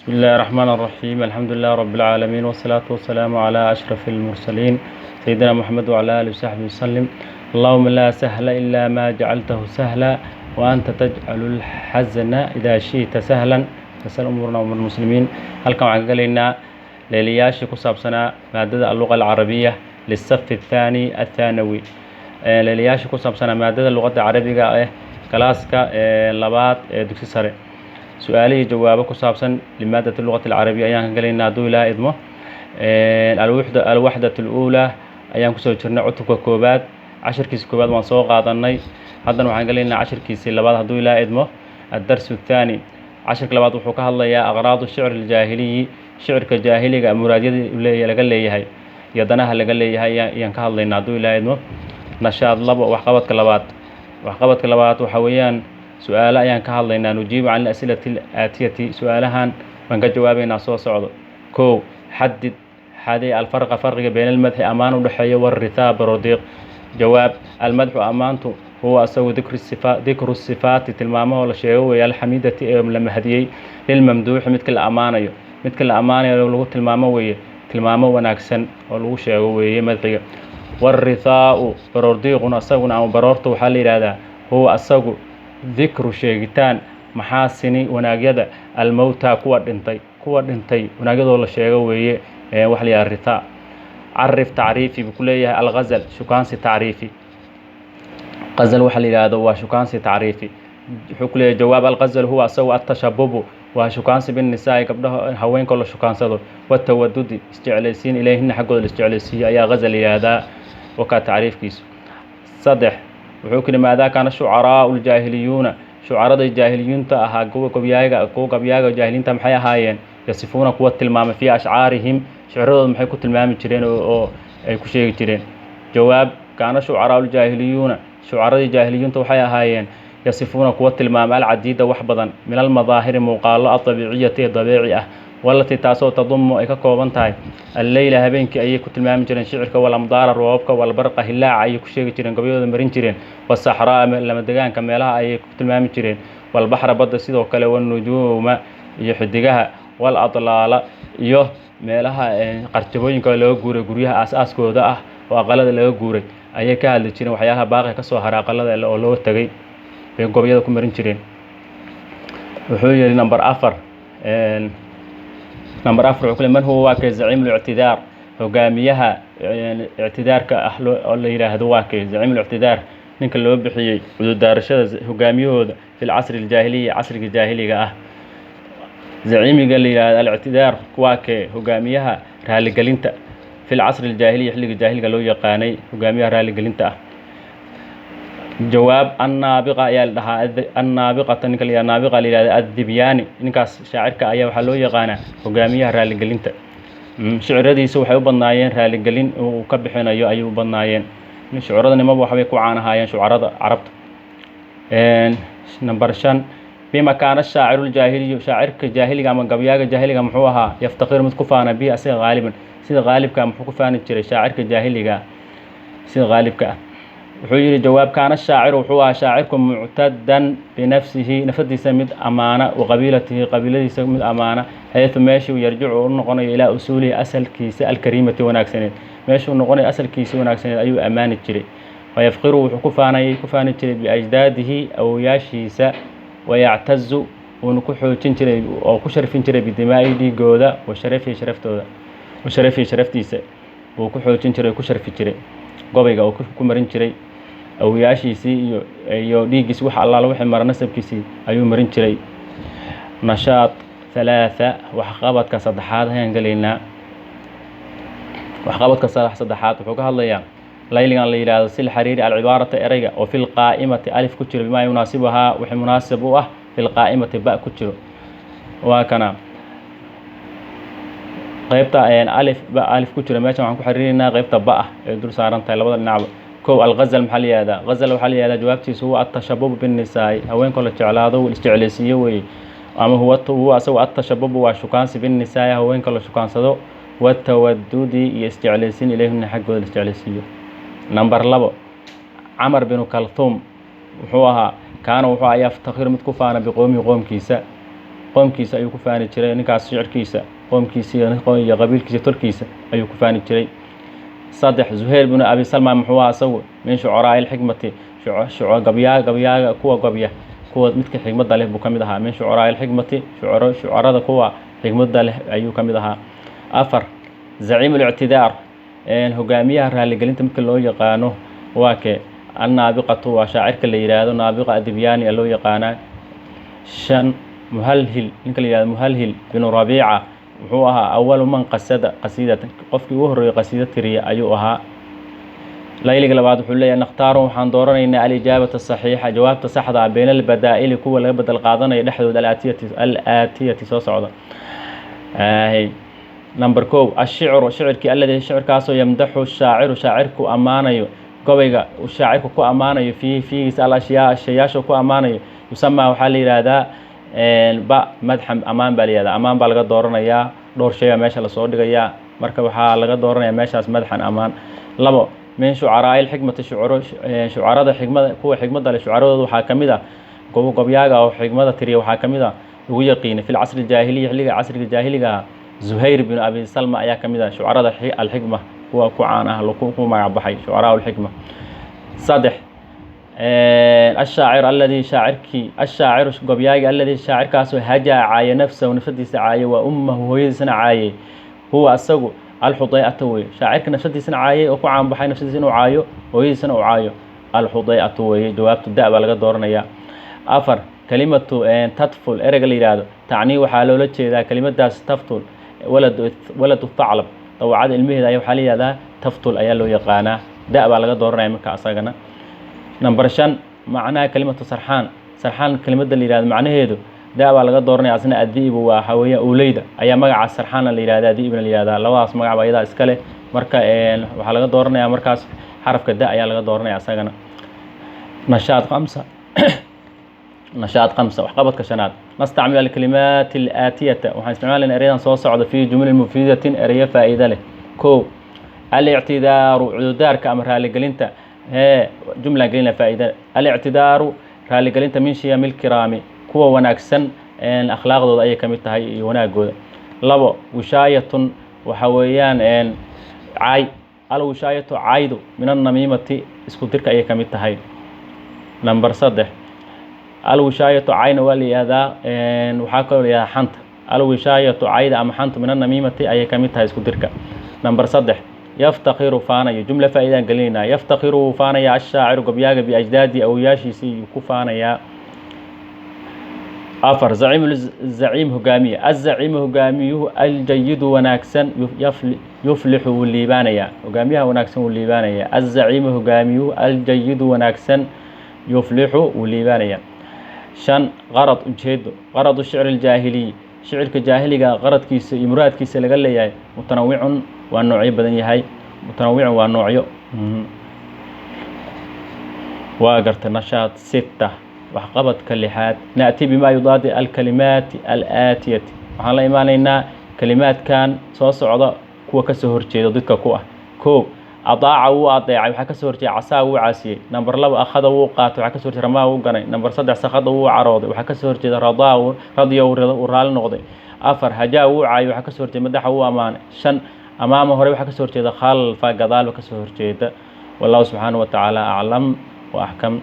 بسم الله الرحمن الرحيم، الحمد لله رب العالمين، والصلاة والسلام على أشرف المرسلين، سيدنا محمد وعلى آله وصحبه وسلم. اللهم لا سهل إلا ما جعلته سهلا، وأنت تجعل الحزن إذا شئت سهلا. نسأل أمورنا وأمور المسلمين. Halkan waxaan ka gelaynaa leeliyaashii ku saabsanaa maadada اللغة العربية للصف الثاني الثانوي، leeliyaashii ku saabsanaa maadada luqadda carabiga ah, galaaska labaad ee dugsi sare. Su-aalihii jawaabo ku saabsan لمادة اللغة العربية ayaan ka gelaynaa, hadduu Ilaah idmo. Alwixda, الوحدة الأولى ayaan kusoo jirnay, cutubka koowaad, cashirkiisi koowaad waan soo qaadanay. Haddana waxaan gelaynaa cashirkiisii labaad, hadduu Ilaah idmo. الدرس الثاني, cashirka labaad, wuxuu ka hadlayaa أغراض الشعر الجاهلي, shicirka jaahiliga muraadyadii leeya laga leeyahay iyo danaha laga leeyahay ayaan ka hadlaynaa, hadduu Ilaah idmo. Nashaad labo, waxqabadka labaad. Waxqabadka labaad waxa weeyaan su-aalo ayaan ka hadlaynaa. نجيب عن الأسئلة الآتية, su-aalahan baan ka jawaabaynaa soo socdo. Kow, حدد, xaday, الفرق, farqiga, بين المدح, ammaan, udhexeeya, والرثاء, baroordiiq. Jawaab: المدح, ammaantu, هو, asagu, ذكر الصفا ذكر الصفات, tilmaamahoo la sheego weeye, الحميدة, ee la mahadiyey, للممدوح, midka la ammaanayo. Midka la ammaanayo lagu tilmaamo weeye, tilmaamo wanaagsan oo lagu sheego weeye madxiga. والرثاء, baroordiiquna asaguna ama baroorta waxaa la yidhaahdaa, هو, asagu, ذكر, sheegitaan, محاسن, wanaagyada, الموتى, kuwa dhintay. Kuwa dhintay wanaagyadoo la sheego weeye waxa la yidhaha رثاء. عرف, tacriifi, buu ku leeyahay, الغزل, shukaansi tacriifi. Qazal waxa la yidhaahdo waa shukaansi, tacriifi. Wuxuu ku leeyahay jawaab: الغزل هو, asagu, التشبب, waa shukaansi, بالنساء, gabdhaha, haweenkoo la shukaansado, والتودد, isjeclaysiin, إليهن, xaggooda la isjeclaysiiyo ayaa غزل la yidhaahdaa. Wakaa tacriifkiisu. Saddex, wuxuu ku yidhi: ماذا كان الشعراء الجاهليون, shucarada jaahiliyiinta ahaa, kuwa gabyaaga, kuwa gabyaaga jaahiliinta, maxay ahaayeen, يصفون, kuwa tilmaamay, في أشعارهم, shicradooda maxay ku tilmaami jireen oo ay ku sheegi jireen? Jawaab: كان الشعراء الجاهليون, shucaradii jaahiliyiinta waxay ahaayeen, يصفون, kuwa tilmaama, العديد, wax badan, من المظاهر, muuqaalo, الطبيعية, ee dabiici ah, والتي, taasoo, تضم, ay ka kooban tahay, الليل, habeenkii ayay ku tilmaami jireen shicirka, والأمطار, roobabka, والبرق, hilaaca ayay ku sheegi jireen, gabyadooda marin jireen, والصحراء, lamadegaanka meelaha ayay ku tilmaami jireen, والبحر, badda sidoo kale, والنجوم, iyo xidigaha, والأطلال, iyo meelaha qarjabooyinka laga guuray, guryaha aas-aaskooda ah oo aqalada laga guuray ayay ka hadli jireen. Waxyaalaha baaqi ka soo hara aqalada oo loo tegay bay gobyada ku marin jireen. Wuxuu yihi number afar, number afar wuxuu ku leey: من هو, waa kee, زعيم الاعتذار, hogaamiyaha ictidaarka ah oo la yidhaahdo? Waa kee زعيم الاعتذار, ninka loo bixiyey cudurdaarashada, hogaamiyahooda, في العصر الجاهلي, casriga jaahiliga ah? Zaciimiga la yidhahdo الاعتذار waa kee, hogaamiyaha raaligelinta, في العصر الجاهلي, xilliga jaahiliga loo yaqaanay, hogaamiyaha raaligelinta ah? Jawaab: النابغة ayaa la dhahaa, النابغة, ninka la yidhahdo Naabiqa la yidhahdo Adibyaani. Ninkaas shaacirka ayaa waxaa loo yaqaanaa hogaamiyaha raaligelinta. Shiciradiisa waxay u badnaayeen raaligelin uu ka bixinayo ayay u badnaayeen. Shucarada nimaba waxbay ku caan ahaayeen, shucarada carabta. Number shan: بما كان الشاعر الجاهلي, shaacirka jaahiliga ama gabyaaga jaahiliga muxuu ahaa, يفتخر, mid ku faana, به, asiga, غالبا, sida qaalibka muxuu ku faani jiray shaacirka jaahiliga ah sida qaalibka ah? Wuxuu yidhi jawaab: كان الشاعر, wuxuu ahaa shaacirku, معتدا بنفسه, nafsadiisa mid amaana, وقبيلته, qabiiladiisa mid amaana, حيث, meeshuu, يرجع, u noqonayo, إلى أصوله, asalkiisa, الكريمة, wanaagsaneed. Meeshuu noqonayo asalkiisa wanaagsaneed ayuu ammaani jiray. ويفخر, wuxuu ku faanayay, ku faani jiray, بأجداده, awowayaashiisa, ويعتز, wuuna ku xoojin jiray oo ku sharfin jiray, بدمائه, dhiigooda, وشرفه, sharaftooda, وشرفه, sharaftiisa buu ku xoojin jiray oo ku sharfi jiray gobayga oo ku marin jiray awowayaashiisii iyo dhiiggiisi. Wax allaala wixii mara nasabkiisii ayuu marin jiray. Nashaad ثلاثة, waxqabadka saddexaad ayaan gelaynaa. Waxqabadka saddexaad wuxuu ka hadlayaa layligan la yidhaahdo صل, xariiri, العبارة, ereyga oo, في القائمة alif ku jiro, بما يناسبها, wixii munaasib u ah, في القائمة ba ku jiro. Waa kana qaybta alif ba alif ku jiro. Meeshan waxaan ku xiriirinaa qaybta ba ah ee dul saaran tahay labada dhinacba. Kow, الغزل maxaa la yihahdaa? غزل waxaa la yihahdaa, jawaabtiisu, هو التشبب بالنساء, haweenkoo la jeclaado, isjeclaysiiyo weeye. Ama هو, asagu, التشبب, waa shukaansi, بالنساء, haweenka la shukaansado, والتودد, iyo isjeclaysiin, إليهن, xaggooda la isjeclaysiiyo. Number labo, Camar binu Kalthum wuxuu ahaa, كان, wuxuu ahaa, يفتخر, mid ku faana, بقومه, qoomkiisa. Qoomkiisa ayuu ku faani jiray ninkaas shicirkiisa, qoomkiisa iyo qabiilkiisa, tolkiisa ayuu ku faani jiray. Saddex, Zuhayr binu Abi Salma muxuu ahaa isagu? Min shucaraa ilxikmati, gabyaa, gabyaaga kuwa gabya, kuwa midka xikmadda leh buu ka mid ahaa. Min shucaraa ilxikmati, shucaro, shucarada kuwa xikmadda leh ayuu ka mid ahaa. Afar, zaciim ulictidaar, hogaamiyaha raaligelinta midka loo yaqaano waa kee? Annaabiqatu, waa shaacirka la yidhaahdo Naabiqa Adibyaani loo yaqaanaa. Shan, Muhalhil, ninka la yihahdo Muhalhil binu Rabiica wuxuu ahaa awalu man qasada qasiidatan, qofkii ugu horreeyey qasiida tiriya ayuu ahaa. Layliga labaad wuxuu leeyahay: nakhtaaru, waxaan dooranaynaa, alijaabata saxiixa, jawaabta saxda ah, bayna albadaa'ili, kuwa laga bedel qaadanayo dhexdooda, alaatiyati, soo socda. Number 1, ashicru, shicirkii, alladii, shicirkaasoo, yamdaxu shaaciru, shaacirku ammaanayo, gobayga uu shaacirku ku ammaanayo, fiihi, fiigiisa, alashyaa, shayaasha ku ammaanayo, yusamaa, waxaa la yidhaahdaa ba madxan, ammaan baa la yihahdaa. Ammaan baa laga dooranayaa. Dhowr shay baa meesha lasoo dhigayaa, marka waxaa laga dooranaya meeshaas madxan, ammaan. Labo, min shucaraa ilxikmati, shucuro, shucarada xikmada, kuwa xikmadda leh shucaradooda waxaa ka mid ah, gobyaaga oo xikmada tiriya waxaa ka mid ah ugu yaqiinay, fi lcasri aljaahiliya, xilliga casriga jaahiliga ah, Zuhayr binu Abi Salma ayaa ka mid ah shucarada alxikma kuwa ku caan ah, ku magac baxay shucaraa alxikma. Saddex, ashaacir alladii, shaacirkii, ashaaciru, gobyaagi, alladii, shaacirkaasoo, hajaa, caayay, nafsahu, nafsadiisa caayay, waa ummahu, hooyadiisana caayay, huwa, asagu, alxuday'ata weeye. Shaacirka nafsadiisana caayay oo ku caanbaxay nafsadiisa inuu caayo, hooyadiisana uu caayo, alxuday'atu weeye. Jawaabtu da baa laga dooranayaa. Afar, kalimatu tadful, ereyga la yidhaahdo, tacnii, waxaa loola jeedaa kelimadaas taftul, waladu thaclab, dawacada ilmaheeda ayaa waxaa la yihahdaa taftul ayaa loo yaqaanaa. Da baa laga dooranaya marka asagana. Number 5, macnaha kalimatu sarxaan, sarxaan kelimada la yihahdo macnaheedu, da baa laga dooranaya asna. Adiibu waa waxaa weeyaan uleyda ayaa magaca sarxaanna la yihahdaa, diibna la yihahdaa. Labadaas magac ba ayadaa iska leh. Marka waxaa laga dooranaya markaas xarafka da ayaa laga dooranaya asagana. Nashaad khamsa, nashaad khamsa, waxqabadka shanaad. Nastacmil alkalimaat alaatiyata, waxaan isticmaalayna erayadan soo socda, fi jumlin mufiidatin, ereyo faa'iida leh. 1, alictidaaru, cududaarka ama raaligelinta, hee, jumlaan gelina faa'iida. Alictidaaru, raaligelinta, min shiyami lkiraami, kuwa wanaagsan akhlaaqdooda ayay ka mid tahay iyo wanaagooda. 2, wishaayatun, waxa weeyaan caay. Alwishaayatu, caaydu, min annamiimati, isku dirka ayay ka mid tahay. Number 3, alwishaayatu, cayna waa la yihahdaa, waxaa kaloo la yihahdaa xanta. Alwishaayatu, cayda ama xantu, min annamiimati ayay ka mid tahay, isku dirka. Number 3, yaftakiru, faanayo, jumla faa'iidaan gelinaynaa. Yaftakiru, wuu faanayaa, ashaaciru, gobyaaga, biajdaadi, awoyaashiisii yuu ku faanayaa. 4, zaciim, zaciim, hogaamiye. Azaciimu, hogaamiyuhu, aljayidu, wanaagsan, yuflixu, wuu liibaanayaa. Hogaamiyaha wanaagsan wuu liibaanayaa. Azaciimu, hogaamiyuhu, aljayidu, wanaagsan, yuflixu, wuu liibaanayaa. 5, qarad, ujeedo. Qaradu shicri aljaahiliyi, shicirka jaahiliga qaradkiisa iyo muraadkiisa laga leeyahay, mutanawicun, waa noocyo badan yahay. Mutanawicun waa noocyo. Waa gartay. Nashaad sita, waxqabadka lixaad. Na'ti bimaa yudaadi alkalimaati alaatiyati, waxaan la imaanaynaa kalimaadkan soo socda kuwa kasoo horjeeda, didka ku ah. 1, adaaca, wuu adeecay, waxaa kasoo horjeeda casaa, wuu caasiyey. Number 2, akhada, wuu qaatay, waxaa kasoo horjeeda ramaa, wuu ganay. Number 3, sakhada, wuu carooday, waxaa kasoo horjeeda radaa, radiya, uu raali noqday. 4, hajaa, wuu caayay, waxaa kasoo horjeeda madaxa, wuu ammaanay. 5, amaama, hore, waxaa kasoo horjeeda khalfa, gadaalba kasoo horjeeda. Wallahu subxaanahu wa tacaala aclam wa axkam.